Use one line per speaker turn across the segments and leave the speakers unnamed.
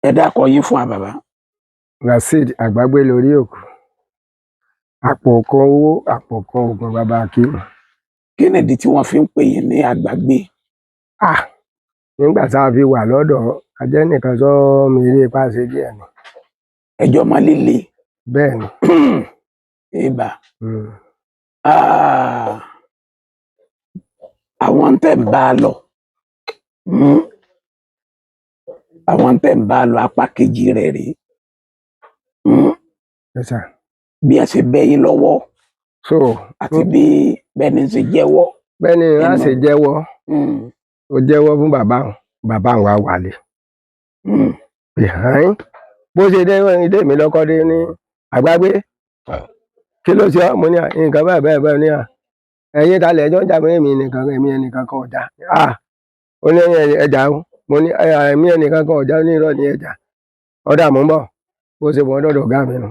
Ẹ dákọ yín fún wa, bàbá.
Rasheed Àgbágbé lórí òkú, àpò kan owó, àpò kan oògùn, bàbá Akeem.
Kí nìdí tí wọ́n fi ń pè yín ní Àgbágbé?
Ah, nígbà tá a fi wà lọ́dọ̀ ajẹ́nìkan sọ mi eré ipá ṣe díẹ̀ ni.
Ẹjọ́ máa líle.
Bẹ́ẹ̀ ni.
Ibà. Ah, àwọn tẹ́ ń bá a lọ, àwọn tẹ́ ń bá a lọ, apá kejì rẹ̀ rèé.
Yes, sir.
Bí a ṣe bẹ́ yín lọ́wọ́
so
àti bí bẹ́ẹ̀ ni ṣe jẹ́wọ́.
Bẹ́ẹ̀ ni a ṣe jẹ́wọ́. Ó jẹ́wọ́ fún bàbá òun, bàbá òun wá wálé. Behind bó ṣe dé ilé mi lọ́kọ́ dé ní Àgbágbé, kí ló ṣe ọ́? Mo ní à, nǹkan báyìí báyìí báyìí ní à, ẹ̀yin ta lẹ̀ ẹjọ́ ń jà mí? Èmi nìkan, èmi ẹnìkan kan ọ̀já. À, ó ní ẹja o. Mo ní èmi ẹnìkan kan ọ̀já. Ní irọ́ ní ẹja ọ̀dà, mò ń bọ̀. Bó ṣe wọ́n dọ̀dọ̀ ọ̀gá mi nù,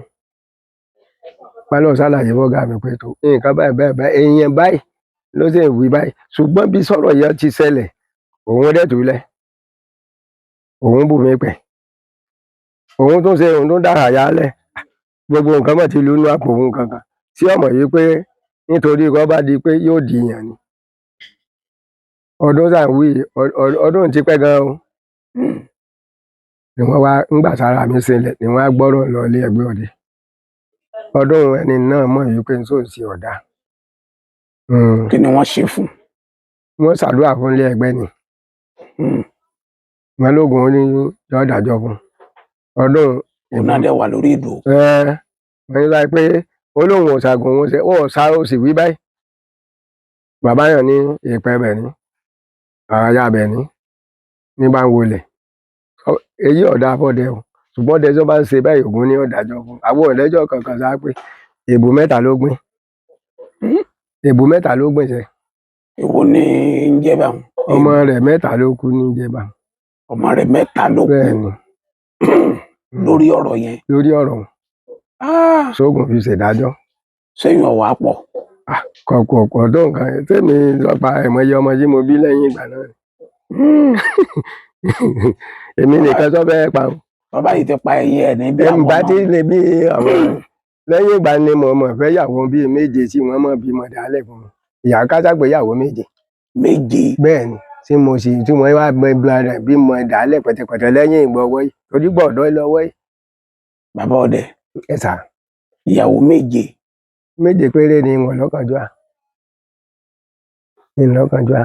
pálọ̀ ṣàlàyé fọ́gá mi pé tó nǹkan báyìí báyìí báyìí, èèyàn báyìí ló sì wí báyìí, ṣùgbọ́n bí sọ̀rọ̀ yẹn ti ṣẹlẹ̀, òun dẹ̀ túlẹ̀, òun bù mí pẹ̀, òun tún ṣe, òun tún dára yálẹ̀, gbogbo nǹkan mọ̀ ti lu inú àpò òun kankan tí ọmọ yìí pé nítorí kó bá di pé yóò di yàn ni. Ọdún sàn wí, ọdún ti pẹ́ gan o. Ni wọ́n wá ńgbà sára mi sílẹ̀ ni wọ́n á gbọ́rọ̀ lọ ilé ẹgbẹ́ ọdẹ. Ọdún ẹni náà mọ̀ yìí pé n sóò sí ọ̀dà.
Kí ni wọ́n ṣe fún?
Wọ́n ṣàdúrà fún ilé ẹgbẹ́ ni. Wọ́n lóògùn ó ní yọ dájọ́ fún ọdún.
Òun náà dẹ̀ wà lórí ìdúró.
Ẹ wọ́n ní láì pé ó lóun ò ṣàgùn, òun ṣe ó ṣá, ó sì wí báyìí. Bàbá yàn ní ìpẹ́ bẹ̀ ní àyà bẹ̀ ní bá ń wọlé. Èyí ọ̀dà afọ́dẹ o, ṣùgbọ́n ọdẹ tó bá ń ṣe báyìí, ògùn ní ọ̀dàjọ́ fún àwọn ọ̀lẹ́jọ́ kankan sá pé èbù mẹ́ta ló gbìn. Èbù mẹ́ta ló gbìn sẹ́.
Èwo ni ń jẹ́ báwọn?
Ọmọ rẹ̀ mẹ́ta ló kú ní ìjẹba.
Ọmọ rẹ̀ mẹ́ta ló kú?
Bẹ́ẹ̀ ni.
Lórí ọ̀rọ̀ yẹn?
Lórí ọ̀rọ̀.
Ah,
sóògùn fi ṣèdájọ́.
Sẹ́yìn ọ̀wá pọ̀.
Kọ̀kọ̀ tó nǹkan tèmi lọ́pa ẹ̀mọye ọmọ tí mo bí lẹ́yìn ìgbà náà. Èmi nìkan tó fẹ́ pa o.
Bàbá yìí ti pa ẹ̀yìn ẹ̀ ní bí
ẹ̀ ń
àwọn
bá
ọmọ
tí lè bí àwọn lẹ́yìn ìgbà ni mo mọ̀ fẹ́ yàwó bíi méje tí wọ́n mọ̀ bímọ dálẹ̀ fún mi. Ìyá káságbéyàwó méje.
Méje?
Bẹ́ẹ̀ ni, tí mo sì tí wọ́n wá gbẹ bímọ dálẹ̀ pẹ̀tẹ̀pẹ̀tẹ̀ lẹ́yìn ìgbà ọwọ́ yìí torí gbọ̀dọ̀ lọ́wọ́ yìí.
Bàbá ọdẹ.
Ẹ sà.
Ìyàwó méje?
Méje péré ni wọ́n lọ́kànjúà ní lọ́kànjúà.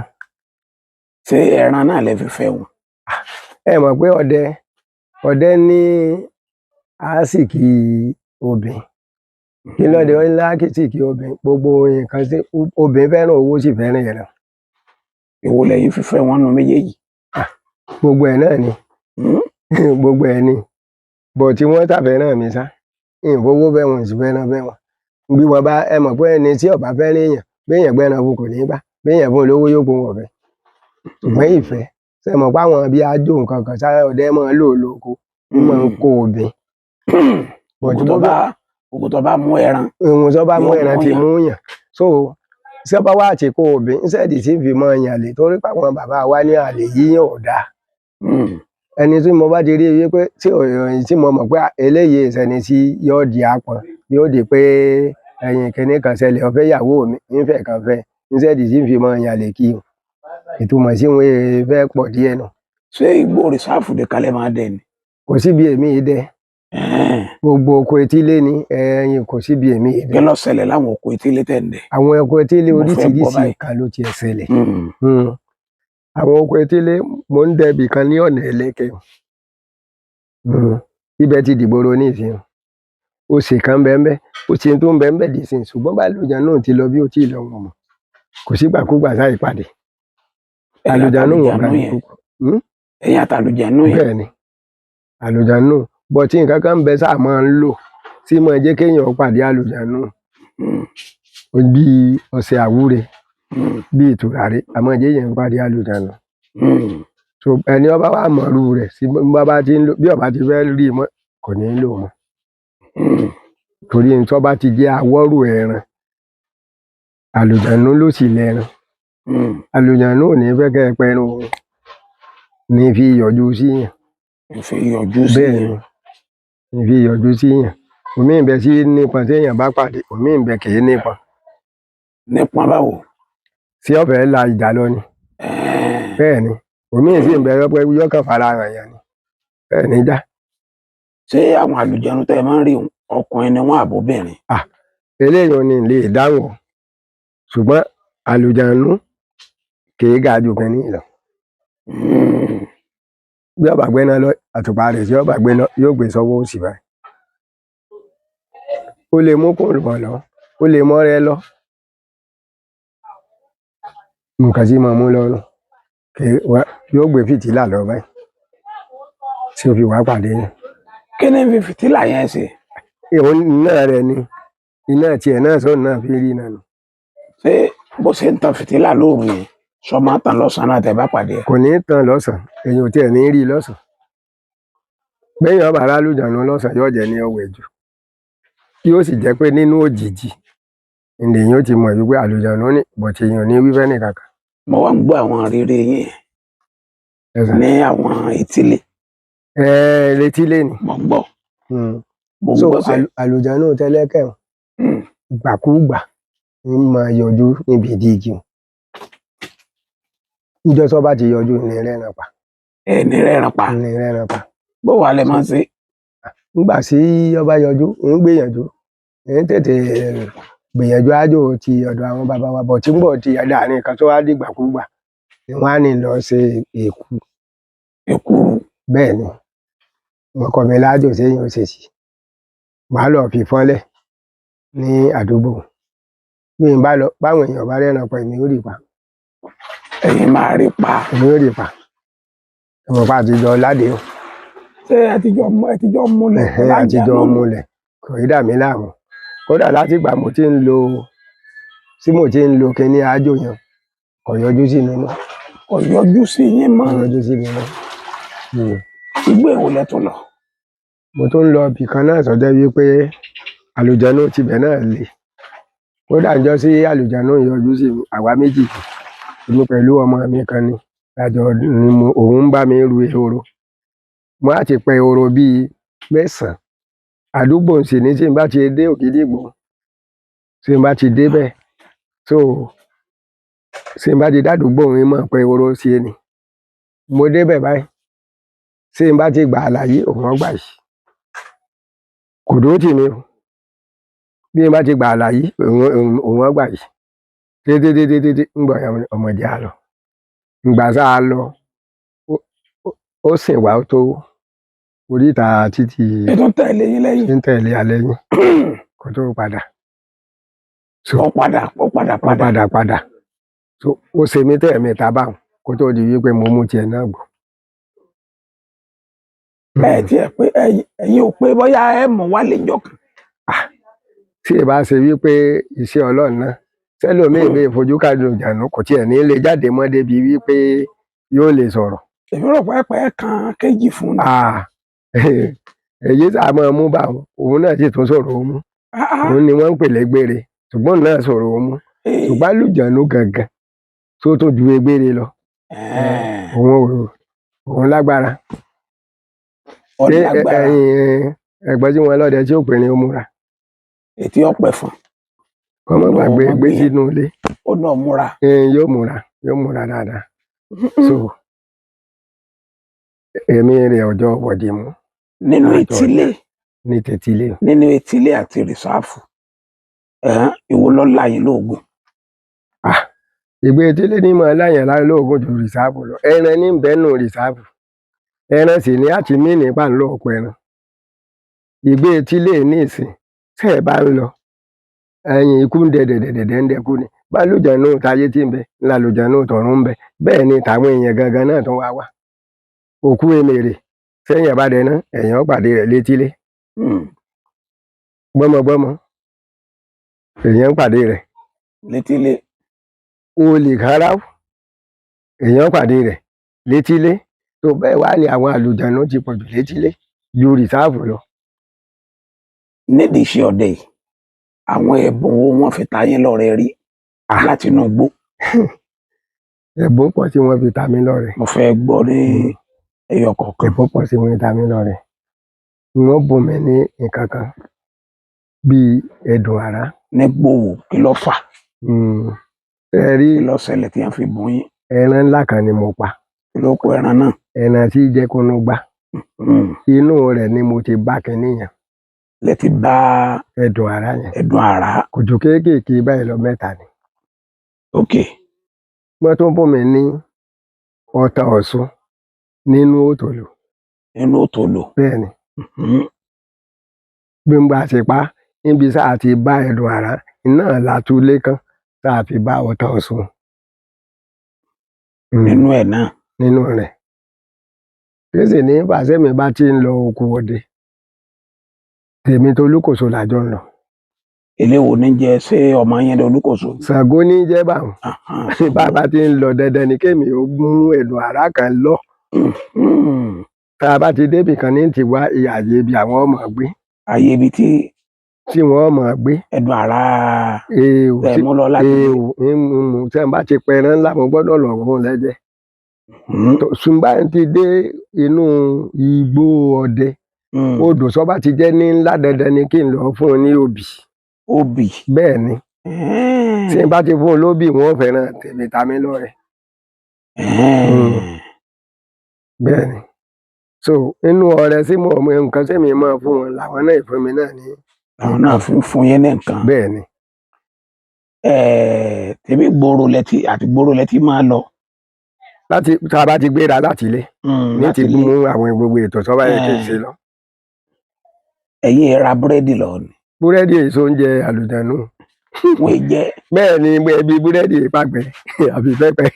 Ṣé ẹran náà lè fi fẹ́ wọn?
Ẹ mọ̀ pé ọdẹ ọdẹ ní àásìkí obìnrin, kí lọ́dẹ ó ní àásìkí obìnrin, gbogbo nǹkan tí obìnrin fẹ́ràn, owó sì fẹ́ràn ẹran.
Èwo lẹ́yìn fi fẹ́ wọn nu méjèèjì?
Gbogbo ẹ̀ náà ni. Gbogbo ẹ̀ ni bọ̀ tí wọ́n ṣàfẹ́ràn mi sá, ìfowó fẹ́ wọn sì fẹ́ràn fẹ́ wọn bí wọn bá. Ẹ mọ̀ pé ẹni tí ó bá fẹ́ràn èèyàn, béèyàn gbẹ́ran fún kò ní gbà, béèyàn fún olówó yóò gbóhùn ọ̀fẹ́. Ṣùgbọ́n ìfẹ́ ṣe mọ̀ pé àwọn bíi ajo nǹkan kan sáré ọdẹ máa ń lò lóko, wọ́n máa ń kó obìn.
Ògùn tó bá ògùn tó bá mú ẹran.
Ìwọ̀n tó bá mú
yóò
ẹran
mú
ti
yàn.
Mú yàn so ṣé bá wà tí kó obìn ṣẹ́ẹ̀dì tí ń fi mọ́ yàn lè torí pé àwọn bàbá wa ní àlè yíyàn ò dáa. Ẹni tí mo bá ti rí i pé tí òyìn tí mo mọ̀ pé eléyìí ìṣẹ́ni tí yóò di apọn, yóò di pé ẹ̀yìn kìnní kan ṣẹlẹ̀, ọ̀fẹ́ ìyàwó mi nífẹ̀ẹ́ kan fẹ́ ṣẹ́ẹ̀dì tí ń fi mọ́ yàn lè kí o ìtumọ̀ sí wọn fẹ́ pọ̀ díẹ̀ nù.
Ṣé igbó rìsáàfù nìkan lẹ máa dẹ ni?
Kò síbi èmi yìí dẹ. Gbogbo oko etílé ni ẹ̀yìn, kò síbi èmi yìí dẹ.
Kí ló ṣẹlẹ̀ láwọn oko etílé tẹ̀ ń dẹ?
Àwọn oko etílé,
Mo fẹ́ gbọ́
oríṣiríṣi
báyìí.
nǹkan ló tiẹ̀ ṣẹlẹ̀. Àwọn oko etílé, mò ń dẹbì kan ní ọ̀nà Ẹlẹ́kẹ̀. Ibẹ̀ ti dìgboro ní ìsìn, ó sì kan bẹ́ẹ̀, ó sì tó ń bẹ́ẹ̀ dì sí, ṣùgbọ́n bá àlùjáná náà ti lọ bí ó ti lọ wọn mọ̀, kò sígbàkúgbà sáì pàdé.
Ẹ̀yin
àlùjáná wọn
àtàlùjànnú
kà ní
yẹn.
kúkú.
Ẹ̀yin àtàlùjànnú yẹn.
Bẹ́ẹ̀ ni, àlùjáná bọ̀ tí nǹkan kan ń bẹ sáà máa ń lò tí máa jẹ́ kéèyàn pàdé àlùjáná bíi ọṣẹ àwúre, bíi tùràrí, àmọ́ jẹ́ èèyàn pàdé àlùjáná. So ẹni ọba wa mọ̀rú rẹ̀ sí bá bá ti ń lò, bí ọba ti fẹ́ rí i mọ́, kò ní í lò mọ́. Torí ní tó bá ti jẹ́ awọ́rò ẹran, àlùjáná ló sì lẹ́ran. Àlùjáná ò ní fẹ́ kẹ́ ẹ pẹran òun ní fi yọjú sí yàn.
Ìfi yọjú sí
Bẹ́ẹ̀ ni, ìfi yọjú sí yàn. Òmíì ń bẹ sí nípọn tí èèyàn bá pàdé, òmíì ń bẹ kì í nípọn.
Nípọn báwo?
Sí ọ̀fẹ́ la ìjà lọ ni.
Ẹ̀ẹ́n.
Bẹ́ẹ̀ ni, òmíì sì ń bẹ pé yóò kàn fara hàn yàn ni. Bẹ́ẹ̀ ni já.
Ṣé àwọn àlùjànnú tẹ́ ẹ máa ń rí ọkùnrin ni wọ́n àbóbìnrin?
Eléyìí ò ní lè dáhùn o. Ṣùgbọ́n àlùjànnú kì í ga ju kínní lọ. Bí ó bá gbé iná lọ, àtùpà rẹ̀ tí ó bá gbé lọ, yóò gbé sọ́wọ́ òsì báyìí. Ó lè mú kùnùpọ̀ lọ, ó lè mọ́rẹ lọ. Nǹkan tí mo mú lọ nù. Kì í wá, yóò gbé fìtílà lọ báyìí. Tí ó fi wá pàdé yẹn.
Kí ni fi fìtílà yẹn ṣe?
Ìhun iná rẹ̀ ni. Iná tiẹ̀ náà sóun náà fi rí iná nù.
Ṣé bó ṣe ń tan fìtílà lóru yẹn, sọ máa tàn lọ́sàn-án náà tẹ́ bá pàdé ẹ̀?
Kò ní tàn lọ́sàn-án, èèyàn ò tiẹ̀ ní rí lọ́sàn-án. Béèyàn bá rálùjànnú lọ́sàn-án yóò jẹ́ ní ọ̀wẹ̀ jù. Yóò sì jẹ́ pé nínú òjìji lèèyàn ó ti mọ̀ wípé àlùjànnú ní, but èèyàn ò ní wí fẹ́nì kankan.
Mo wá ń gbọ́ àwọn rírí yín ní àwọn etílé.
Ẹ etílé ni.
Mo ń gbọ́. Mo ń
So
gbọ́ sẹ́.
Àlùjànnú tẹ́lẹ̀kẹ̀ o. Ìgbàkúùgbà ń máa yọjú níbi ìdí igi. Níjọ́ tó bá ti yọjú ní rẹ́ran pa.
Ẹ ní rẹ́ran pa.
Ní rẹ́ran pa.
Bó wàá lẹ máa ń ṣe?
Nígbà tí ọba yọjú, ń gbìyànjú, ń tètè gbìyànjú ájò ti ọ̀dọ̀ àwọn bàbá wa bọ̀ tí ń bọ̀ ti àárín kan tó wá dìgbàkúgbà ni wọ́n á ní lọ ṣe èkú.
Èkuru.
Bẹ́ẹ̀ ni, wọ́n kọ́ mi lájò séyìn ó ṣe sí. Màá lọ fi fọ́nlẹ̀ ní àdúgbò. Bí n bá lọ, báwọn èèyàn bá rẹ́ran pa, èmi ó rí pa.
Ẹ̀yin máa rí pa.
Èmi ó rí pa. Ẹ̀mọ̀ pa àtijọ́ ládé o.
Ṣé ẹ ti jọ múlẹ̀?
Ẹ̀hẹ́n, àtijọ́ múlẹ̀. Kò í dà mí láàmú. Kódà láti ìgbà mo ti ń lo, tí mo ti ń lo kíní ájò yẹn, kò yọjú sí mi mọ́.
Kò yọjú sí yín mọ́.
Kò yọjú sí mi mọ́.
Igbó èwo lẹ tún lọ?
Mo tún ń lọ ibì kan náà sọjọ́ wípé àlùjànnú tibẹ̀ náà le. Kódà ńjọ́ sí àlùjànnú yọjú sí mi, àwa méjì, èmi pẹ̀lú ọmọ mi kan ni. Lájọ ni mo, òun ń bá mi ru ehoro. Mo á ti pẹ ehoro bíi mẹ́sàn-án. Àdúgbò sì ní tí n bá ti dé Ògídìgbò, tí n bá ti dé bẹ́ẹ̀. So tí n bá ti dé àdúgbò mi mọ̀ pé ehoro ṣe ni. Mo dé bẹ́ẹ̀ báyìí. Tí n bá ti gbà àlàyé, òun ó gbà yìí. Kò dúró tì mí o. Bí n bá ti gbà àlàyé, òun ó gbà yìí. Dédédédédé, ń gbọ́ ọmọdé á lọ. Ìgbà tá a lọ, ó sìn wá tó oríta títí.
Ètò ń tẹ̀lé yín lẹ́yìn.
Ń tẹ̀lé alẹ́ yín. Kó tó padà. So,
Ó padà, ó padà,
ó
padà.
padà, padà. So, ó ṣe mí tẹ̀ mí ta báun kó tó di wípé mo mú tiẹ̀ náà gbọ́.
Ẹ tiẹ̀ pé ẹ̀yin ò pé bóyá ẹ mọ̀ wá lè jọ kan.
Tí ì bá ṣe wípé iṣẹ́ Ọlọ́run náà, sẹ́lòmíì bẹ́ẹ̀ fojú kájú ìjànú kò tiẹ̀ ní lè jáde mọ́ débi wípé yóò lè sọ̀rọ̀.
Èmi rò pé ẹ̀pẹ́ kan kéjì fún un.
Èyí tá a máa mú bá wọn, òun náà sì tún sọ̀rọ̀ òun mú. Òun ni wọ́n ń pè légbére, ṣùgbọ́n òun náà sọ̀rọ̀ òun mú. Ṣùgbọ́n àlùjànnú gangan tó tún ju egbére lọ. Òun lágbára.
Ó lágbára.
Ẹ̀yin ẹ̀gbọ́n tí wọ́n lọ́dẹ tí ó pè ní ó múra.
Ètí ọ̀pẹ fún.
Kọ́ mọ́ gbàgbé
Ó
gbé sínú ilé.
Ó náà múra.
Yóò múra, yóò múra dáadáa. So èmi rẹ̀ ọjọ́ wọ̀dì mú.
Nínú
Àjọ
etílé.
Ní tètílé.
Nínú etílé àti rìsáàfù. Ìwo ló láyìn lóògùn.
Ìgbé etílé ní mọ̀ láyìn láyìn lóògùn ju rìsáàfù lọ. Ẹran ní bẹ́ẹ̀ nù rìsáàfù. Ẹran sì ní àti mí ní pàǹlọ́ ọ̀pọ̀ ẹran. Ìgbé etílé ní ìsìn tẹ́ ẹ bá ń lọ. Ẹyin ikú ń dẹ dẹ̀dẹ̀dẹ̀dẹ̀ ń dẹkú ni. Bálùjànnú táyé tí ń bẹ, lálùjànnú tọ̀run ń bẹ. Bẹ́ẹ̀ ni tàwọn èèyàn gangan náà tún wá wá. Òkú emèrè sẹ́yìn bá dẹná, èèyàn pàdé rẹ̀ létílé. Gbọ́mọgbọ́mọ. Èèyàn pàdé rẹ̀.
Létílé.
Olè kárá. Èèyàn pàdé rẹ̀ létílé. Tó bẹ́ẹ̀ wá ní àwọn àlùjànnú ti pọ̀jù létílé ju rìsáàfù lọ.
Nídìí iṣẹ́ ọdẹ yìí, àwọn ẹ̀bùn wo wọ́n fi ta yín lọ́rẹ rí láti inú igbó?
Ẹ̀bùn pọ̀ tí wọ́n fi ta mí lọ́rẹ.
Mo fẹ́ gbọ́ ní Ẹyọ kọ̀ọ̀kan.
Ẹ̀bùn pọ̀ sí wọn ta mí lọ́rẹ. Wọ́n bùn mí ní nǹkan kan bíi ẹ̀dùn àrá.
Ní gbòòwò, kí ló fà?
Ẹ rí,
Kí ló ṣẹlẹ̀ tí wọ́n fi bùn yín?
Ẹran ńlá kan ni mo pa.
Kí ló kó ẹran náà?
Ẹran tí jẹ́ kúnú gbá. Inú rẹ̀ ni mo ti bá kinní yẹn.
Lẹ ti bá
ẹ̀dùn àrá yẹn.
Ẹ̀dùn àrá.
Kò ju kéékèèké báyìí lọ, mẹ́ta ni.
Ok.
Wọ́n tún bùn mí ní ọta Ọ̀ṣun nínú òtòlù.
Nínú òtòlò.
Bẹ́ẹ̀ ni. Bí n bá ṣe pa níbi sáà ti bá ẹ̀dùn àrá náà la tún lé kán tá a fi bá ọta Ọ̀ṣun.
Nínú ẹ̀ náà.
Nínú rẹ̀. Kí sì ní fàṣẹ́mi bá ti ń lọ oko ọdẹ. Tèmi tolúkòso làjọ ń lọ.
Eléwo ní jẹ́ ṣé ọmọ yẹn ní Olúkòso?
Ṣàngó ní jẹ́ báwọn. Bàbá ti ń lọ, dandan ni kémi ó mú ẹ̀dùn àrá kan lọ. Tá a bá ti débì kan ní ti wá àyè ibi àwọn ọmọ gbé.
Àyè ibi tí
tí wọ́n mọ̀ gbé.
Ẹ̀dùn àrá
Èèwọ̀
tẹ̀ mú lọ láti
èèwọ̀ ń mú tí wọ́n bá ti pẹran ńlá, mo gbọ́dọ̀ lọ fún un lẹ́jẹ̀. Ṣùgbọ́n ti dé inú igbó ọdẹ, odò sọ́ba ti jẹ́ ní ńlá, dandan ni kí n lọ fún un ní obì.
Obì.
Bẹ́ẹ̀ ni. Tí n bá ti fún un lóbì, wọ́n fẹ́ràn tèmi ta mí lọ́rẹ. Bẹ́ẹ̀ ni. So inú ọrẹ sí mo mọ nǹkan tí mi máa fún wọn làwọn náà ìfún mi náà ní.
Àwọn náà fún yín ní nǹkan.
Bẹ́ẹ̀ ni.
Tèmi gbòòrò lẹ́tí àti gbòòrò lẹ́tí máa lọ.
Láti tá a bá ti gbéra láti ilé ní ti mú àwọn gbogbo ètò sọ́ba yẹn kí n ṣe lọ.
Ẹ̀yin ẹ ra búrẹ́dì lọ ni.
Búrẹ́dì èso oúnjẹ àlùjànnú.
Wọ́n jẹ́.
Bẹ́ẹ̀ ni, ẹbí búrẹ́dì ìpàgbẹ́ àbí pẹ́pẹ́.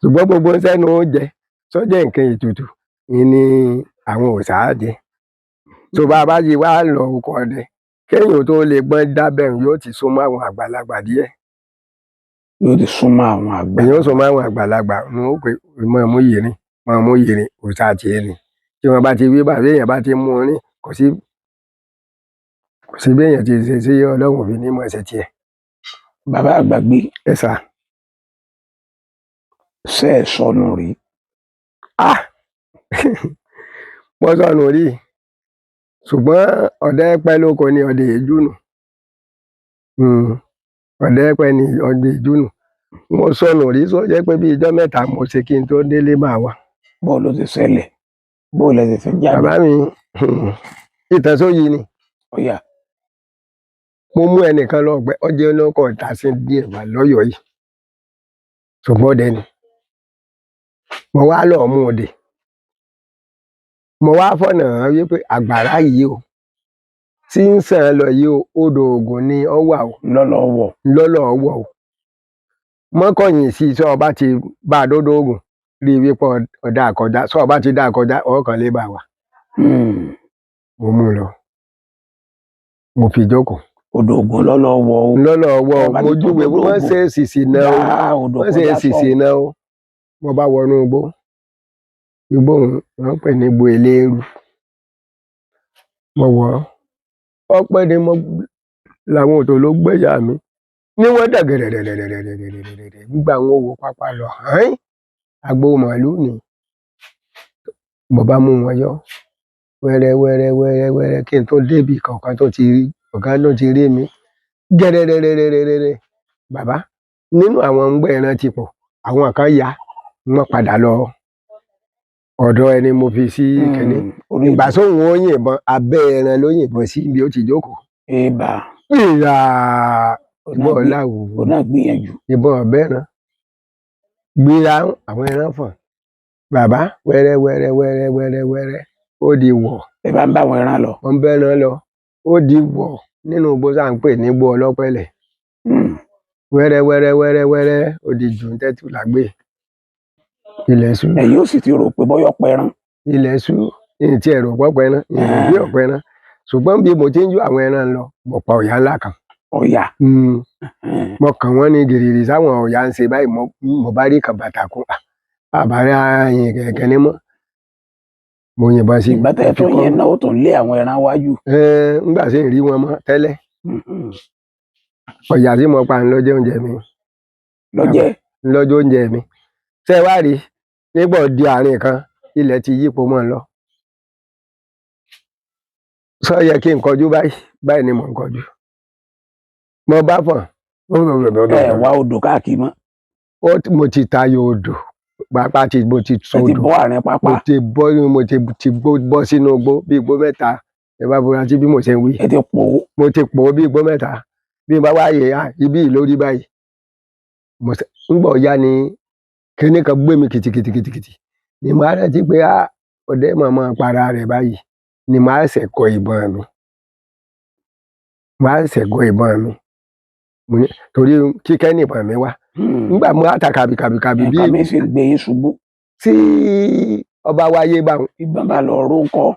Ṣùgbọ́n gbogbo sẹ́nu oúnjẹ sọ́jẹ́ nǹkan ètùtù ni àwọn òòṣà á jẹ. Tó bá a bá yí wá lọ oko ọdẹ, kéèyàn tó lè gbọ́n dábẹ́ yóò ti súnmọ́ àwọn àgbàlagbà díẹ̀.
Yóò ti súnmọ́ àwọn àgbà.
Èyàn ó súnmọ́ àwọn àgbàlagbà ní ó pé máa mú yìí rìn, máa mú yìí rìn, òòṣà tiẹ̀ ni. Tí wọ́n bá ti wí bá èèyàn bá ti mú un rìn, kò sí bí èèyàn ti ṣe sí Ọlọ́run òfin ní mọ̀ ṣe tiẹ̀.
Bàbá Àgbàgbé.
Ẹ sà.
Ṣé ẹ sọnù rí?
Ah! Mo sọnù rí. Ṣùgbọ́n ọ̀dẹ pẹ́ lóko ni ọdẹ èéjú nù. Ọ̀dẹ pẹ́ ni ọdẹ èéjú nù. Mo sọnù rí sọ jẹ́ pé bí ijọ́ mẹ́ta mo ṣe kí n tó délé máa wà.
Bó ló ti ṣẹlẹ̀? Bó lẹ ti fẹ́ jáde?
Bàbá mi, ìtàn sóyí ni.
Ọ̀yà.
Mo mú ẹnìkan lọ ọgbẹ́, ọjọ́ ọlọ́kọ̀ ìta sí díẹ̀ wà lọ́yọ̀ọ́ yìí. Ṣùgbọ́n ọdẹ ni. Mo wá lọ mú ọdẹ. Mo wá fọ̀nà hàn wípé àgbàrá yìí o, tí ń sàn lọ yìí o, odò Ògùn ni ó wà o.
Lọ́lọ́ wọ̀.
Lọ́lọ́ wọ̀ o. Mọ́kànyìn sí sọ ọba ti bá a dódó Ògùn rí i wípé ọ̀dà àkọjá, sọ ọba ti dá àkọjá, ọkàn lè bá wa. Mo mú un lọ. Mo fi jókòó.
Odò Ògùn lọ́lọ́ wọ̀ o.
Lọ́lọ́ wọ̀ o. Mo júwe wọ́n ṣe ṣìṣì náà o. Wọ́n ṣe ṣìṣì náà o. Mo bá wọnú igbó. Igbó wọ́n ń pè ní igbó eléérú. Mo wọ̀ ọ́. Ọpẹ́ ni mo làwọn òtò ló gbéyà mi. Ní wọ́n dà gẹ̀rẹ̀rẹ̀rẹ̀rẹ̀rẹ̀rẹ̀rẹ̀ nígbà wọn wò pápá lọ. Hẹ́n! Agbo màlúù ni. Mo bá mú wọn yọ. Wẹ́rẹ́ wẹ́rẹ́ wẹ́rẹ́ wẹ́rẹ́ kí n tó débi kọ̀ọ̀kan tó ti rí, ọ̀gá ló ti rí mi. Gẹ̀rẹ̀rẹ̀rẹ̀rẹ̀rẹ̀. Bàbá, nínú àwọn ń gbé ẹran ti pọ̀, àwọn kan ya, wọ́n padà lọ ọ̀dọ̀ ẹni mo fi sí kínní. Ìgbà sóhun ó yìnbọn, abẹ́ ẹran ló yìnbọn sí ibi ó ti jókòó.
Eba.
Ìyá ìbọn ọ̀la wò.
Òun náà gbìyànjú.
Ìbọn ọ̀bẹ ẹran. Gbéra àwọn ẹran fọ̀n. Bàbá wẹ́rẹ́ wẹ́rẹ́ wẹ́rẹ́ wẹ́rẹ́ wẹ́rẹ́ ó di wọ̀.
Ẹ bá ń bá àwọn ẹran lọ.
Wọ́n ń bẹ́ ẹran lọ. Ó di wọ̀ nínú igbó tá à ń pè ní igbó ọlọ́pẹ̀lẹ̀. Wẹ́rẹ́ wẹ́rẹ́ wẹ́rẹ́ wẹ́rẹ́ ó di jù ń tẹ́tù lágbè. Ilẹ̀ ṣú.
Ẹ̀yin ó sì ti rò pé bọ́yọ̀ pẹran.
Ilẹ̀ ṣú, ní ti ẹ̀rọ pọ̀ pẹran, ìrò bí ọ̀pẹran. Ṣùgbọ́n bí mo ti ń jó àwọn ẹran lọ, mo pa ọ̀yà ńlá kan.
Ọ̀yà.
Mo kàn wọ́n ní gìrìrì sáwọn ọ̀yà ń ṣe báyìí, mo bá rí kan bàtà kún. Àbárí ayin kẹ̀kẹ́ ní mọ́. Mo yìnbọn sí i.
Ìgbà tẹ́ tó yẹn náà ó tún lé àwọn ẹran wájú.
Ńgbà tí ń rí wọn mọ́ tẹ́lẹ̀. Ọ̀yà tí mo pa ń lọ́jọ́ oúnjẹ mi.
Lọ́jẹ́.
Lọ́jọ́ oúnjẹ mi. Ṣé ẹ wá rí Nígbà ó di àárín kan, ilẹ̀ ti yípo mọ́ ń lọ. Sọ yẹ kí n kọjú báyìí, báyìí ni mò ń kọjú. Mo bá fọ̀n.
Ẹ wá odò káàkiri mọ́.
Mo ti tayọ odò, pápá tí mo ti
Ẹ ti
sódò.
bọ́ àárín pápá.
Mo ti bọ́, mo ti ti bọ́ sínú igbó bí igbó mẹ́ta. Ẹ bá fura sí bí mo ṣe ń wí.
Ẹ ti pò ó.
Mo ti pò ó bí igbó mẹ́ta. Bí n bá wá yè á, ibí yìí lórí báyìí. Mo ṣe, ńgbà ó yá ni kinní kan gbé mi kìtìkìtìkìtì. Ni mo á rántí pé á, ọdẹ mọ̀ọ́mọ̀ para rẹ̀ báyìí. Ni màá ṣẹ̀ kọ ìbọn mi. Màá ṣẹ̀ kọ ìbọn mi. Mo ní, torí kíkẹ́ ní ìbọn mi wá. Nígbà mo á ta kàbìkàbìkàbì bí
Nǹkan mi sì gbé yín ṣubú.
Tí ọba wáyé bá wọn.
Ìbọn bá lọ ró ńkọ́.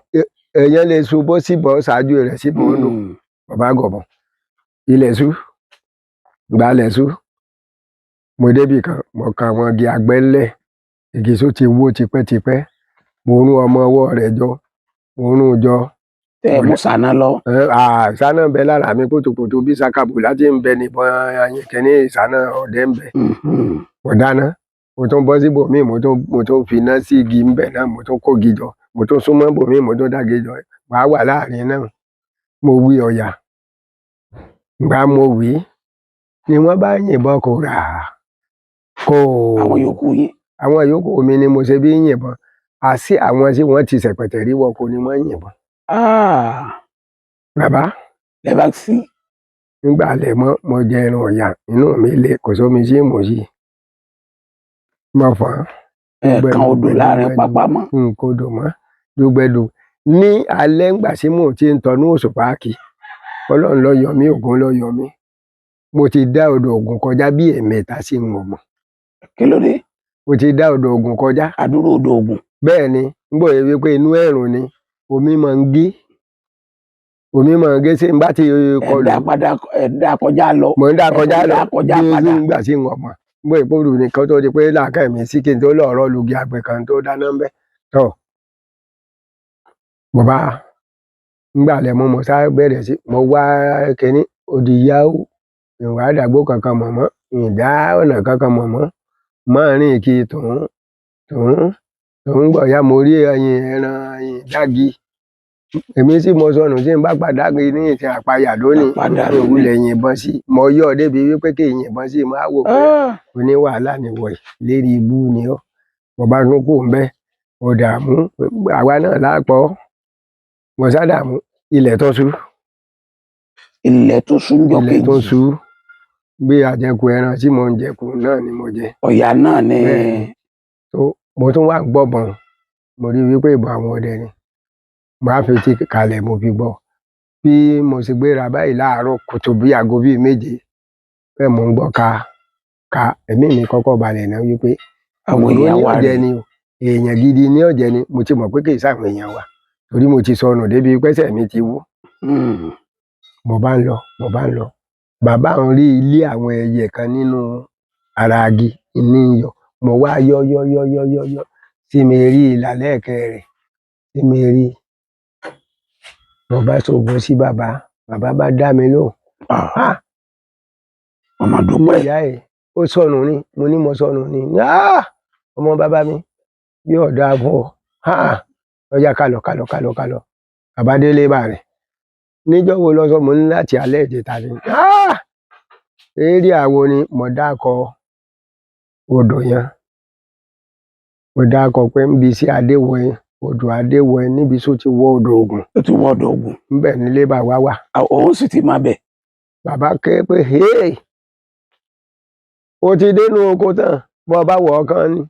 Èèyàn lè ṣubú síbọ̀ ṣáájú rẹ̀ síbò ó lò. Bàbá gọ̀bọ̀. Ilẹ̀ ṣú. Ìgbà ilẹ̀ ṣú. Mo débì kan, mo ka àwọn igi àgbẹ̀ ńlẹ̀. Igi tó ti wó tipẹ́tipẹ́. Mo rún ọmọ ọwọ́ rẹ̀ jọ. Mo rún un jọ.
Tẹ́ ẹ mú ṣáná lọ.
Ìṣáná ń bẹ lára mi kùtùkùtù bí sakabù láti ń bẹ níbọn ayìnkẹ́ni ìṣáná ọdẹ ń bẹ. Mo dáná. Mo tún bọ́ síbòmíì, mo tún fi iná sí igi ń bẹ náà, mo tún kó igi jọ. Mo tún súnmọ́ bòmíì, mo tún dá igi jọ. Màá wà láàrin náà. Mo wí ọ̀yà. Ìgbà mo wí ni wọ́n bá yìnbọn kò rà. Kò.
Àwọn yòókù yín.
Àwọn yòókù mi ni mo ṣe bí yìnbọn. Àṣé àwọn tí wọ́n ti ṣẹ̀pẹ̀tẹ̀ rí wọko ni wọ́n yìnbọn. Bàbá.
Lẹ bá sí.
Nígbà alẹ́ mọ́, mo jẹ ẹran ọ̀yà, inú mi le, kò sómi sí mò sí. Mo fọ́n.
Ẹ kan odò láàrin pápá mọ́.
N kò dò mọ́. Dùgbẹ̀dù. Ní alẹ́ ńgbà tí mò ń ti ń tọnú òṣùpá kí. Ọlọ́run ló yọ mí, Ògún ló yọ mí. Mo ti dá odò Ògùn kọjá bí ẹ̀ẹ̀mẹ́ta sí n ò mọ̀.
Kí ló dé?
Mo ti dá odò Ògùn kọjá.
Àdúró odò Ògùn.
Bẹ́ẹ̀ ni, ń bò yẹ wípé inú ẹ̀rùn ni omi máa ń gé. Omi máa ń gé sí n bá ti kọlù.
Ẹ dá padà, ẹ dá kọjá lọ.
Mo ń dá kọjá
Ẹ
lọ.
dá kọjá
Bí
padà.
Nígbà tí n ò mọ̀. Ń bò ìpòrú ni kó tó di pé làákàyè mi sí kí n tó lọ rọ́ lugi àgbẹ̀ kan tó dáná ń bẹ́. Tọ́. Mo bá ńgbà lẹ̀ mọ́, mo sá bẹ̀rẹ̀ sí, mo wá kíní, odi yáwó. Ìwà àdàgbò kankan mọ̀ mọ́, ìdá ọ̀nà kankan mọ̀ mọ́. Máa rìn kí tòun, tòun, tòun gbọ̀ ya mo rí ẹyin ẹran ẹyin dági. Èmi sì mo sọnù tí n bá padà gbé ní ìsìn àpáyà lónìí.
Àpáyà
Mo
lónìí.
wulẹ̀ yìnbọn sí. Mo yọ̀ débi wípé kí n yìnbọn sí, mo á wò pé oní wàhálà ni wọ̀ yìí, lérí ibú ni ó. Mo bá tún kú ń bẹ́, mo dààmú, àwa náà lápọ̀. Mo sá dààmú, ilẹ̀ tó ṣú.
Ilẹ̀ tó ṣú ń jọ
Ilẹ̀ tó
kejì.
ṣú. Bí àjẹkù ẹran tí mò ń jẹkù náà ni mo jẹ.
Ọ̀yà náà ni.
Bẹ́ẹ̀ni. Tó, mo tún wá gbọ́bọ̀n. Mo rí wípé ìbọn àwọn ọdẹ ni. Mo á fi ti kalẹ̀ mo fi gbọ́. Bí mo ṣe gbéra báyìí láàárọ̀ kùtù bí aago bí méje. Bẹ́ẹ̀ mò ń gbọ́ ka, ka ẹ̀mí mi kọ́kọ́ balẹ̀ náà wípé
Àwọn
òró
èèyàn
ní
wa
ọ̀jẹ̀
rèé.
ni o. Èèyàn gidi ní ọ̀jẹ̀ ni. Mo ti mọ̀ pé kì í ṣàwọn èèyàn wa. Torí mo ti sọnù débi pẹ́sẹ̀ mi ti wú. Mo bá ń lọ, mo bá ń lọ. Bàbá ń rí ilé àwọn ẹyẹ kan nínú ara igi ní iyọ̀. Mo wá yọ́ yọ́ yọ́ yọ́ yọ́ yọ́ tí mi rí ìlà lẹ́ẹ̀kẹ́ rẹ̀. Tí mi rí. Mo bá ṣògo sí bàbá. Bàbá bá dá mi lóhùn.
Ọmọ dúpẹ́.
Ní ìyá ẹ̀, ó sọnù ni. Mo ní mo sọnù ni. Ọmọ bàbá mi yóò dáa fún ọ. Ọya kálọ kálọ kálọ kálọ. Bàbá délé bá rẹ̀. Níjọ́ wo lọ sọ mo ní láti alẹ́ ìjẹta ni. Eré àwo ni mo dákọ odò yẹn. Mo dákọ pé níbi sí Adéwọ̀n, odò Adéwọ̀n níbi tó ti wọ odò Ògùn.
Ó ti wọ odò Ògùn.
Ńbẹ̀ nílé bàbá wà.
Òun sì ti máa bẹ̀.
Bàbá ké pé hey! O ti dénú oko tán, bọ́ bá wọ̀ ọ́ kan ni.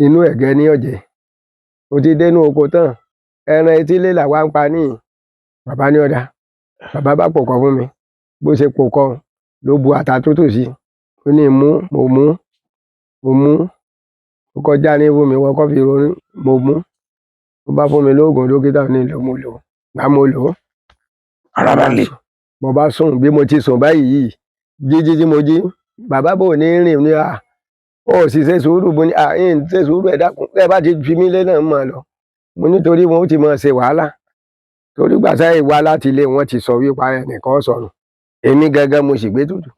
Inú ẹ̀gẹ́ ní ọ̀jẹ̀. O ti dénú oko tán. Ẹran etílé làwa ń pa níhìn. Bàbá ní ọ̀dà. Bàbá bá pòkọ fún mi. Bó ṣe pòkọ ló bu ata tútù sí. Ó ní mú, mo mú, mo mú. Ó kọjá ní fún mi, wọ́n kọ́ fi ronú, mo mú. Ó bá fún mi lóògùn dókítà ní ìlú mo lò. Gbà mo lò ó.
Ara bá le.
Mo bá sùn bí mo ti sùn báyìí. Jíjí tí mo jí. Bàbá bò ní rìn ní à. Ó sì ṣe sùúrù mo ní à ń ṣe sùúrù ẹ dákun. Ẹ bá ti fi mí lé náà mọ̀ lọ. Mo nítorí wọn ó ti máa ṣe wàhálà. Torí gbà sáyé wá láti ilé wọn ti sọ wípé ẹnìkan sọnù. Èmi gangan mo sì gbé tutù.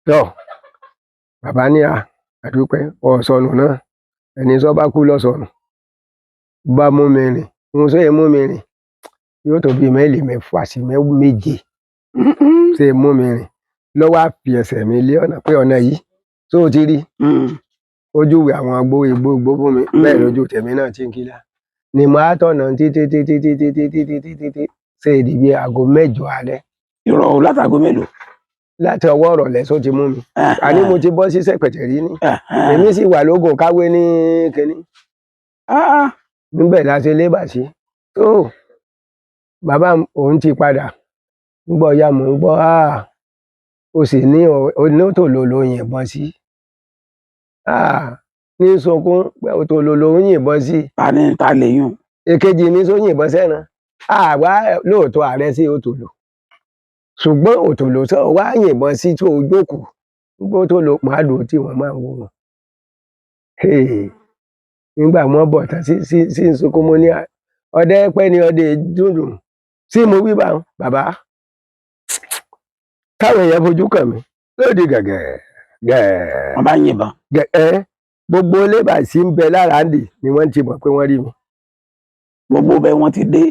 Tọ́. Bàbá ní à, Àdúpẹ́ ọ̀sọ̀nù náà, ẹni sọ bá kú lọ́sọ̀nù. Bá mú mi rìn, mo sọ yẹ mú mi rìn, yóò tó bíi máìlì 6 sí 7 ṣe mú mi rìn lọ́wọ́ á fi ẹsẹ̀ mi lé ọ̀nà pé ọ̀nà yìí tó o ti rí ojúwe àwọn agbó igbó igbó fún mi bẹ́ẹ̀ lójú tèmi náà ti ń kíla ni mo á tọ̀nà títí títí títí títí títí títí ṣe ìdí bíi aago 8 alẹ́.
Irọ́ o, látago mélòó?
Láti ọwọ́ ìrọ̀lẹ́ só ti mú mi, àní mo ti bọ́ sí sẹ̀pẹ̀tẹ̀ rí ní, èmi sì wà lógo káwé ní kínní níbẹ̀ la ṣe lébà sí tó bàbá òun ti padà ń gbọ́ ya, mò ń gbọ́, ó sì ní onítòló yìnbọn sí ní sunkún pé òtòló ń yìnbọn sí.
Ta ni ta lè yún?
Èkejì mi só yìnbọn sẹ́ran àwa lóòótọ́ ààrẹ sí òtòló, ṣùgbọ́n òtòló sọ wá yìnbọn sí tó o jókòó gbó tó lo màálù tí wọ́n máa ń wò wọ́n. Nígbà wọ́n bọ̀ tán sí sí sí sunkún, mo ní ọdẹ pẹ́ ni ọdẹ dúndùn sí mo wí bá bàbá táwọn èèyàn fojú kàn mí lóde gẹ̀gẹ̀ gẹ̀ẹ́.
Wọ́n bá yìnbọn.
Gẹ̀ẹ́ gbogbo lébà sí ń bẹ lára ń dì ni wọ́n ti mọ̀ pé wọ́n rí mi.
Gbogbo bẹ́ẹ̀ wọ́n ti dé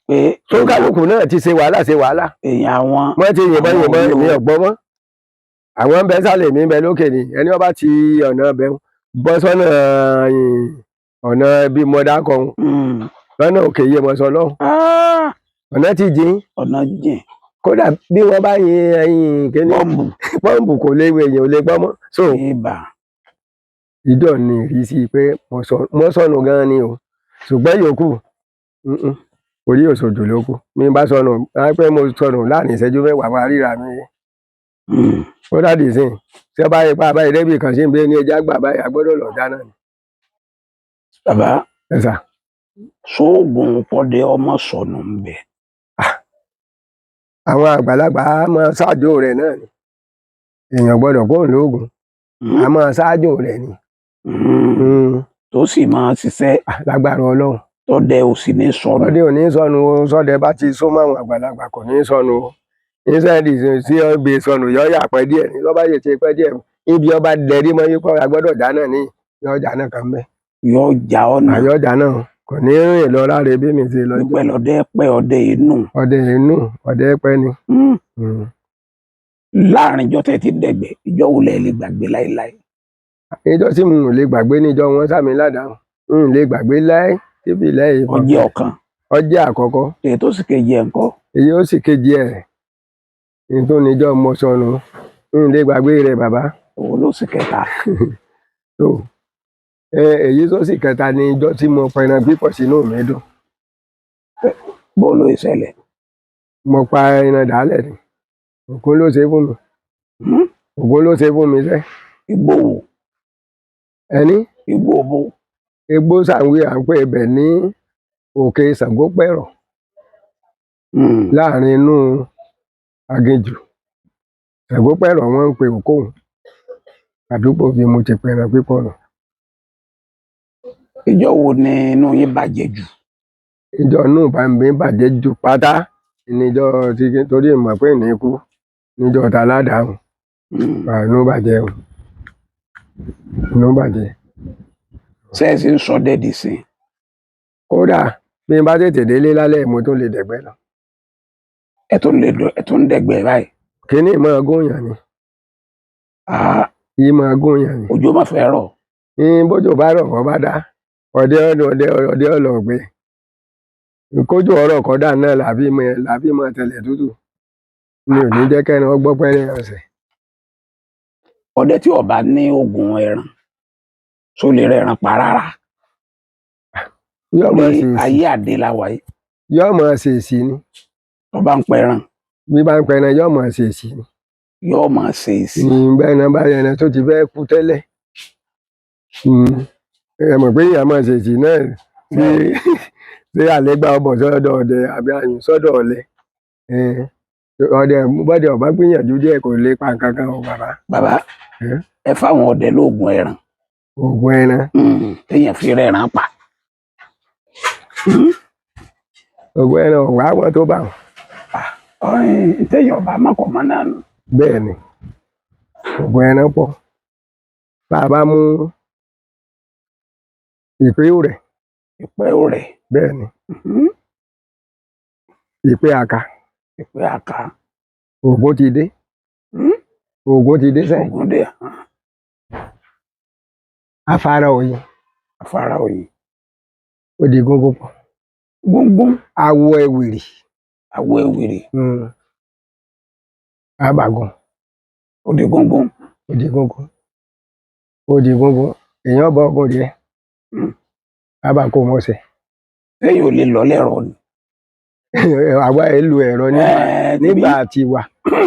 pé
tó kálukú náà ti ṣe wàhálà ṣe wàhálà.
Èèyàn àwọn
wọ́n ti yìnbọn yìnbọn, èmi ọ̀gbọ́n mọ́. Àwọn ń bẹ sálẹ̀, mi ń bẹ lókè ni ẹni wọ́n bá ti ọ̀nà bẹ bọ́ sọ́nà ọ̀nà bíi mọ̀dá kan lọ́nà òkè yìí mọ̀ sọ lọ́hùn. Ọ̀nà ti jìn.
Ọ̀nà jìn.
Kódà bí wọ́n bá yin ẹyin kíní
bọ́ǹbù
pọ́ǹpù kò léwu, èèyàn ò lè gbọ́ mọ́. So
ibà.
Ìjọ ni ìrísí pé mo sọnù gan-an ni o, ṣùgbọ́n yòókù orí òṣòjò ló kù mi bá sọnù pé mo sọnù láàrin ìṣẹ́jú 10 wá ríra mi. Kódà dì sí tí wọ́n bá yẹ pa àbáyé débì kan sí ń bẹ ní ẹja gbà báyìí, a gbọ́dọ̀ lọ dáná ni.
Bàbá.
Ẹ sà.
Sóògùn kọ́dẹ ọmọ sọnù ń bẹ?
Àwọn àgbàlagbà á máa ṣáájú rẹ̀ náà ni, èèyàn gbọ́dọ̀ kó lóògùn, a máa ṣáájú rẹ̀ ni.
Tó sì máa ṣiṣẹ́.
Lágbára Ọlọ́run.
Tọ́dẹ ò sì ní sọnù.
Ọdẹ ò ní sọnù o, sọdẹ bá ti sún mọ́ àwọn àgbàlagbà kò ní sọnù o. Ìṣẹ́ẹ̀dì sí ọbẹ̀ sọnù yọ yà pẹ́ díẹ̀ ní lọ́ba yìí ti pẹ́ díẹ̀ ibi ọba dẹ̀rí mọ́ yípo agbọ́dọ̀ dáná ní yọ dáná kan bẹ́ẹ̀.
Yọ já ọ̀nà.
Àyọ̀ dáná kò ní rìn lọ láre bí mi ṣe lọ.
Pípẹ́ lọ́dẹ pẹ́ ọdẹ inú.
Ọdẹ inú ọdẹ pẹ́ ni.
Láàrin ìjọ tẹ́ ti dẹ̀gbẹ́, ìjọ wo lẹ lè gbàgbé láéláé?
Ìjọ tí mo lè gbàgbé níjọ wọn sàmì ládàá, n lè gbàgbé láé síbi lẹ́yìn.
Ọjẹ́ ọ̀kan.
Ọjẹ́ àkọ́kọ́.
Èyí tó sì kejì ẹ̀ ńkọ́?
Èyí ó sì kejì ẹ̀ nítorí níjọ mo sọnù, n lè gbàgbé rẹ̀ bàbá.
Òun ló sì kẹta.
Tó èyí tó sì kẹta ni ìjọ tí mo pẹran pípọ̀ sínú mi dùn.
Bó ló ṣẹlẹ̀?
Mo pa ẹran dàálẹ̀ ni, Ògún ló ṣe fún mi. Ògún ló ṣe fún mi sẹ́.
Igbó wo?
Ẹni?
Igbó bo?
Igbó sàwé à ń pè ibẹ̀ ní òkè Ṣàngópẹ̀rọ̀ láàrin inú aginjù. Ṣàngópẹ̀rọ̀ wọ́n ń pe òkóhùn àdúgbò bí mo ti pẹran pípọ̀ nù.
Ìjọ wo ni inú yín bàjẹ́ jù?
Ìjọ inú bá mi bàjẹ́ jù pátá níjọ tí torí mọ̀ pé ní kú níjọ ta ládàá inú bàjẹ́ o, inú bàjẹ́.
Ṣé ẹ sì ń sọ dẹ́ẹ̀dì sí?
Kódà bí n bá tètè délé lálẹ́ mo tún lè dẹ̀gbẹ́ lọ.
Ẹ tún lè lọ, ẹ tún ń dẹ̀gbẹ́ báyìí.
Kíní máa gún yàn ni. Yìí máa gún yàn ni.
Òjò má fẹ́ rọ̀.
Bójò bá rọ̀ kọ́ bá dá ọdẹ ọdẹ ọdẹ ọlọ́gbẹ́ kójú ọ̀rọ̀ kọ́dà náà làbí mọ tẹ̀lẹ̀ tútù mi ò ní jẹ́ kẹ́ran ọgbọ́ pẹ́rẹ́ ọ̀sẹ̀.
Ọdẹ tí ó bá ní oògùn ẹran só lè rẹran pa rárá?
Yóò máa
Ní
ṣèèṣì.
Ayé àdé la wà yìí.
Yóò máa ṣèèṣì ni.
Tó bá ń pẹran.
Bí bá ń pẹran yóò máa ṣèèṣì ni.
Yóò máa ṣèèṣì.
Bẹ́ẹ̀ náà bá ẹran tó ti fẹ́ kú tẹ́lẹ̀, ẹ mọ̀ pé ìyá máa ṣèèṣì náà sí sí àlégbà ọbọ̀ sọ́dọ̀ ọdẹ àbí àyùn sọ́dọ̀ ọ̀lẹ. Ọdẹ bọ́dẹ ọba gbìyànjú díẹ̀ kò lè pa nǹkan kan o bàbá.
Bàbá, ẹ fáwọn ọdẹ lóògùn ẹran.
Oògùn ẹran.
Téèyàn fi rẹran pa.
Oògùn ẹran ọ̀wá wọn tó bá wọn.
Ọ̀rìn téèyàn ọba mọ̀kànmọ́ náà nù.
Bẹ́ẹ̀ ni oògùn ẹran pọ̀. Bá a bá mú ìpé rẹ̀,
Ìpẹ́ rẹ̀.
Bẹ́ẹ̀ ni, ìpé àká.
Ìpẹ́ àká.
Ògún ti dé. Ògún ti dé sẹ́yìn.
Ògùn dé.
Afárá oyin.
Afárá oyin.
Ó di gúngún pọ̀.
Gúngún.
Awọ ẹ̀wìrì.
Awọ ẹ̀wìrì.
Àbàgùn.
Ó di gúngún.
Ó di gúngún. Ó di gúngún. Èèyàn bọ́ ọgùn díẹ̀. Àbá kó mọ́sẹ̀.
Lẹ́yìn ò lè lọ lẹ́rọ ni.
Àwa ẹ̀ lu ẹ̀rọ nígbà tiwa.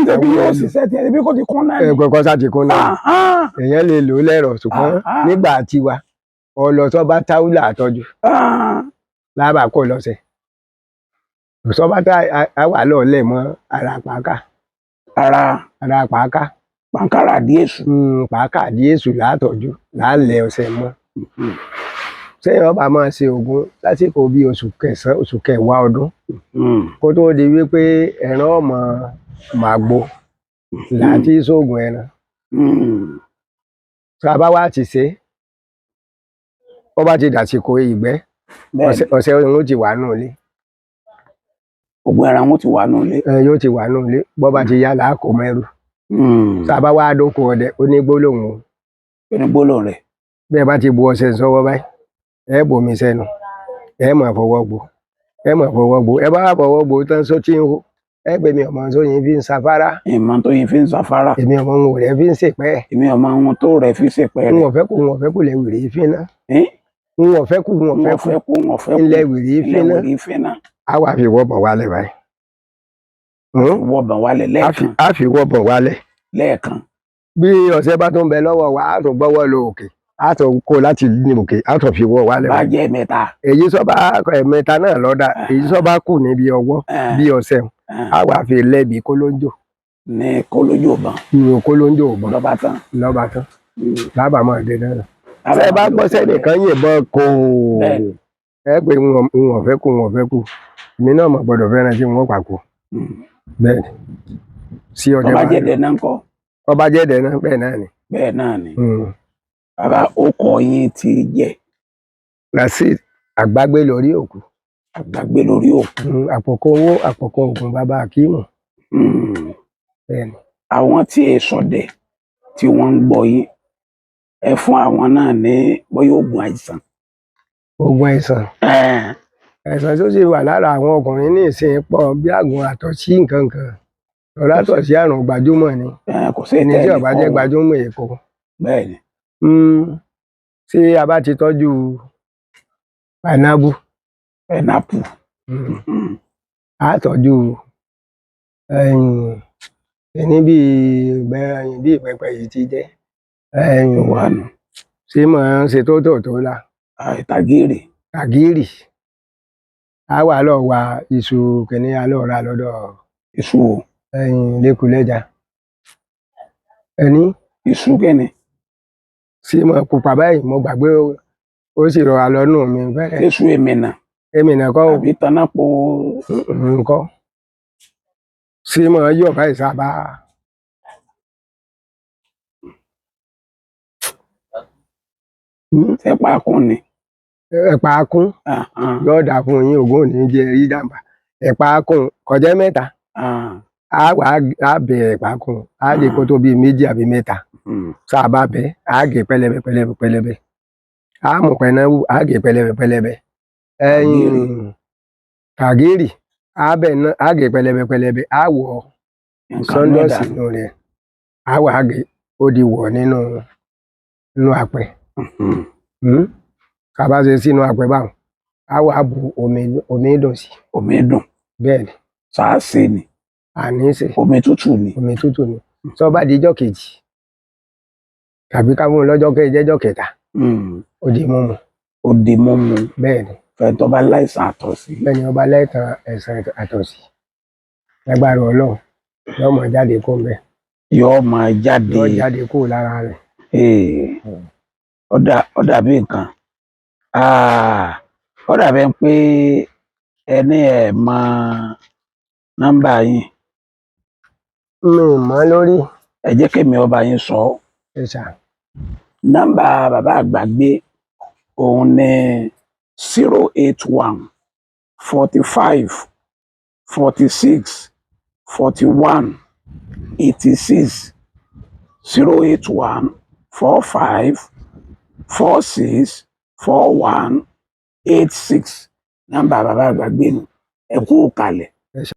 Tẹbi yóò ṣiṣẹ́ tiẹ̀ tẹbi kò ti kún náà ni.
Ẹ̀kọ́ sá ti kún náà. Èèyàn lè lò ó lẹ́rọ, ṣùgbọ́n nígbà tiwa ọlọ́sọ bá táwùlà àtọ́jú lábà kó lọ́sẹ̀. Sọ́ba tá a wà lọ́ọ̀lẹ̀ mọ́ ara pàákà.
Ara
Ara pàákà.
Pàǹkárà díẹ̀ sùn.
Pàákà díẹ̀ sùn látọ̀jú láàlẹ̀ ọ̀sẹ̀ mọ́. Sẹ́yìn ọba máa ṣe ògùn lásìkò bíi oṣù kẹsàn-án, oṣù kẹwàá ọdún, kó tó di wípé ẹran ọmọ màgbo láti sóògùn ẹran. Tá a bá wá ti ṣe é, ó bá ti dàsìkò ìgbẹ́, ọ̀sẹ̀ òun ó ti wà nù ilé.
Ògùn ẹran wọn ti wà nù ilé.
Ẹ yóò ti wà nù ilé. Bọ́ bá ti yá làákò mẹ́rù. Tá a bá wá dóko ọdẹ, ó ní gbólóhùn o.
Ó ní gbólóhùn rẹ̀.
Bí ẹ bá ti bu ọṣẹ sọ́wọ́ báyìí, ẹ bomi sẹ́nu, ẹ máa fọwọ́ gbó, ẹ máa fọwọ́ gbó. Ẹ bá wá fọwọ́ gbó tán só tí ń hó, ẹ pé mi ọmọ sóyin fi ń safárá.
Ìmọ̀ tó yin fi ń safárá.
Èmi ọmọ òun rẹ̀ fi ń ṣèpẹ́.
Èmi ọmọ ohun tó rẹ̀ fi ṣèpẹ́
N
rẹ̀.
ò fẹ́ kú, n ò fẹ́ kú lẹ̀ wèrè fi ná.
Ẹ́n?
N ò fẹ́ kú, n ò
N
fẹ́
ò
kú
fẹ́ kú, n ò fẹ́ kú.
ńlẹ̀ wèrè fi
Ilẹ̀
ná.
wèrè fi ná.
Á wà fi wọ́ bọ̀ wálẹ̀ báyìí.
Wọ́ bàn wálẹ̀ lẹ́ẹ̀kan.
Á fi wọ́ bọ̀ wálẹ̀.
Lẹ́ẹ̀kan.
Bí ọṣẹ bá tún bẹ lọ́wọ́ wa, á tún gbọ́wọ́ lọ òkè, á tún kó láti ní òkè, á tún fi wọ́ wálẹ̀
Bá
báyìí.
jẹ́ mẹ́ta.
Èyí sọ́ba ẹ̀mẹ́ta náà lọ́dà, èyí sọ́ba kù níbi ọwọ́ bí ọṣẹ, á wà fi lẹ́bi kólóńjò.
Ní kólójú ọ̀bọ̀n.
Ìwò kólóńjò ọ̀bọ̀n.
Lọ́ba tán.
Lọ́ba tán. Lábàá máa dé náà. Ṣé ẹ bá gbọ́ sẹ́nìkan yìnbọn kò
Bẹ́ẹ̀ni.
ẹ pé n ò fẹ́ kú, n ò fẹ́ kú, èmi náà mọ̀ gbọ́dọ̀ fẹ́ràn tí wọ́n pàkó. Bẹ́ẹ̀ ni. Sí ọdẹ
Tọ́ba
bá
jẹ́ dẹ̀ náà ńkọ́?
Ọba jẹ́ dẹ̀ náà, bẹ́ẹ̀ náà ni.
Bẹ́ẹ̀ náà ni. Bàbá, ó kọ yín ti jẹ́.
Rasheed Àgbágbé lórí òkú.
Àgbàgbé lórí òkú.
Àpòkọ owó, àpòkọ ògùn, bàbá Akíìmù. Bẹ́ẹ̀ ni.
Àwọn tí è sọdẹ tí wọ́n ń gbọ́ yín, ẹ fún àwọn náà ní bóyá oògùn àìsàn.
Oògùn àìsàn. Àìsàn tó sì wà lára àwọn ọkùnrin ní ìsìn pọ̀, bí àgùn àtọ̀sí nǹkan kan. Tọ́lá àtọ̀sí àrùn gbajúmọ̀ ni.
Kò sí
Ẹni tí
tẹ́lẹ̀
ó bá jẹ́
kọ́.
gbajúmọ̀ Èkó.
Bẹ́ẹ̀ ni.
Tí a bá ti tọ́jú pineapple.
Pineapple.
A tọ́jú ẹni bí bí ìbẹ́pẹ yìí ti jẹ́.
Wà nù.
Ṣé màá ń ṣe tó tó tó la?
Tàgìrì.
Tàgìrì. A wà lọ wa iṣu kìíní, a lọ rà lọ́dọ̀
Iṣu o.
Lẹ́kùlẹ́ja. Ẹni.
Iṣu kẹ́ni.
Ṣé mo pupa báyìí, mo gbàgbé ó sì rọra lọ́nù mi bẹ́ẹ̀.
Iṣu èmìnà.
Èmìnà kọ́ o.
Àbí tanápò.
Nǹkan. Ṣé mo yọ̀ báyìí sábà?
Ẹ̀pà kún ni.
Ẹ̀pà kún. Yóò dà fún yín, ògùn ò ní jẹ rí jàmbá. Ẹ̀pà kún kọjá mẹ́ta. A wà á bẹ ẹ̀pà kún, á lè kó tó bíi méjì àbí mẹ́ta. Tá a bá bẹ, á gé pẹlẹbẹ pẹlẹbẹ pẹlẹbẹ. Á mú pẹnáwù, á gé pẹlẹbẹ pẹlẹbẹ. Ẹyin kàgírì, á bẹ náà, á gé pẹlẹbẹ pẹlẹbẹ, á wọ sọ́ńdọ̀sì nù rẹ̀, á wà á gé, ó di wọ̀ nínú nínú apẹ. Tá a bá ṣe sínú apẹ báwọn, á wà á bu omi, omi dùn sí.
Omi dùn.
Bẹ́ẹ̀ ni.
Sàásè ni.
Àní ṣe.
Omi tútù ni.
Omi tútù ni. Tó bá di ijọ́ kejì tàbí ká mú un lọ́jọ́ kejì, jẹ́jọ́ kẹta, ó di mímu.
Ó di mímu.
Bẹ́ẹ̀ ni.
Fẹ́ni tó bá láìsàn àtọ̀sí.
Bẹ́ẹ̀ ni, ó bá láìsàn ẹ̀sán àtọ̀sí. Lágbára Ọlọ́run, yóò máa jáde kó mbẹ́.
Yóò máa jáde.
Yóò jáde kó lára rẹ̀.
Ó dàbí nǹkan. Ó dàbí ẹni pé ẹni ẹ̀ mọ nọ́mbà yín.
Mi ò mọ̀ lórí.
Ẹ jẹ́ kémi ọba yín sọ ọ́.
Ẹ ṣá.
Nọ́mbà bàbá Àgbàgbé òun ní 081 45 46 41 86, 081 45 46 41 86. Nọ́mbà bàbá Àgbàgbé nù. Ẹ kú kalẹ̀.
Ẹ ṣé.